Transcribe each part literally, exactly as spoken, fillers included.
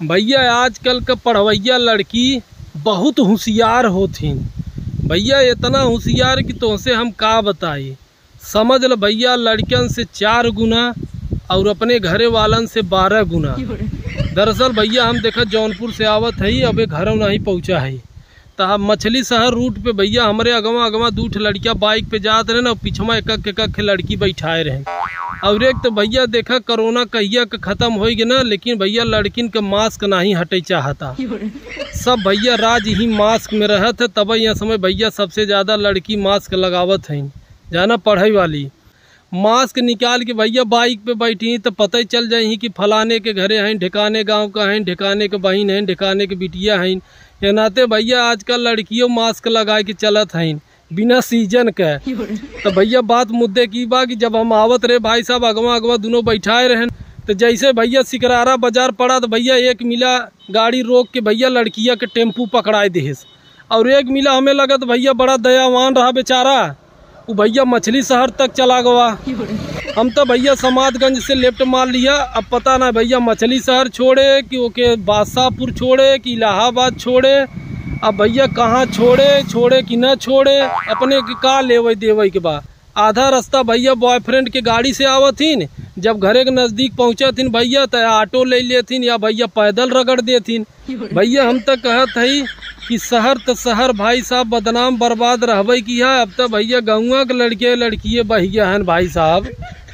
भइया, आजकल क पढ़वइया लड़की बहुत हुसियार होत हीं। भइया, एतना हुसियार कि तोहसे हम का बताई। समझ ल भइया, लड़िकन से चार गुना अउर अपने घरे वालन से बारह गुना। दरअसल भइया, हम देखत जौनपुर से आवत हई, अबे घरौ नाहीं पहुँचा हई। त हम मछली शहर रूट पे भइया, हमरे अगवा अगवा दू ठे लड़िका बाइक पे जात रहेन अउर पिछवा एकक एकक लड़की बैठाए रहेन। अउर एक त भइया देखा, कोरोना कहिया क खतम होइ गे ना, लेकिन भइया लड़किन क मास्क नाहीं हटइ चाहता। सब भइया राज ही मास्क में रहत है, तबे यह समय भइया सबसे ज्यादा लड़की मास्क लगावत हइन, जाना, पढ़इ वाली। मास्क निकाल के भइया बाइक पे बैठी त पता ही चल जाई कि फलाने के घरे हइन, ढेकाने गाँव का हइन, ढेकाने के बहिन हइन, ढेकाने के बिटिया हइन। ये नाते भइया आजकल लड़कियों मास्क लगाए के चलत हइन बिना सीजन के। त भइया बात मुद्दे की बा कि जब हम आवत रहे भाई साहब, अगवा अगवा दुनों बैठाए रहेन, त जइसे भइया सिकरारा बाजार पड़ा त भइया एक मिला गाड़ी रोक के भइया लड़किया के टेम्पू पकड़ाए देहेस। अउर एक मिला हमें लगत भइया बड़ा दयावान रहा बेचारा, उ भइया मछली शहर तक चला गवा। हम त भइया समादगंज से लेफ्ट मार लिया, अब पता ना भइया मछली शहर छोड़े कि ओके बादशाहपुर छोड़े कि इलाहाबाद छोड़े। अब भइया कहाँ छोड़े, छोड़े कि न छोड़े, अपने के का लेवे देवे के बा। आधा रस्ता भइया बॉयफ्रेंड के गाड़ी से आवत हीन, जब घरे के नजदीक पहुँचत हीन भइया त ऑटो ले लेत हीन या भइया पैदल रगड़ देत हीन। भइया हम त कहत हई कि शहर त शहर भाई साहब, बदनाम बर्बाद रहबे किहा। अब त भइया गौवा के लड़के लड़किए बहि गया हन भाई साहब,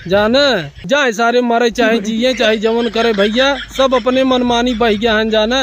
जाने, जाए सारे मरे चाहे जिए चाहे जवन करे भइया, सब अपने मनमानी बहि गया हन जाने।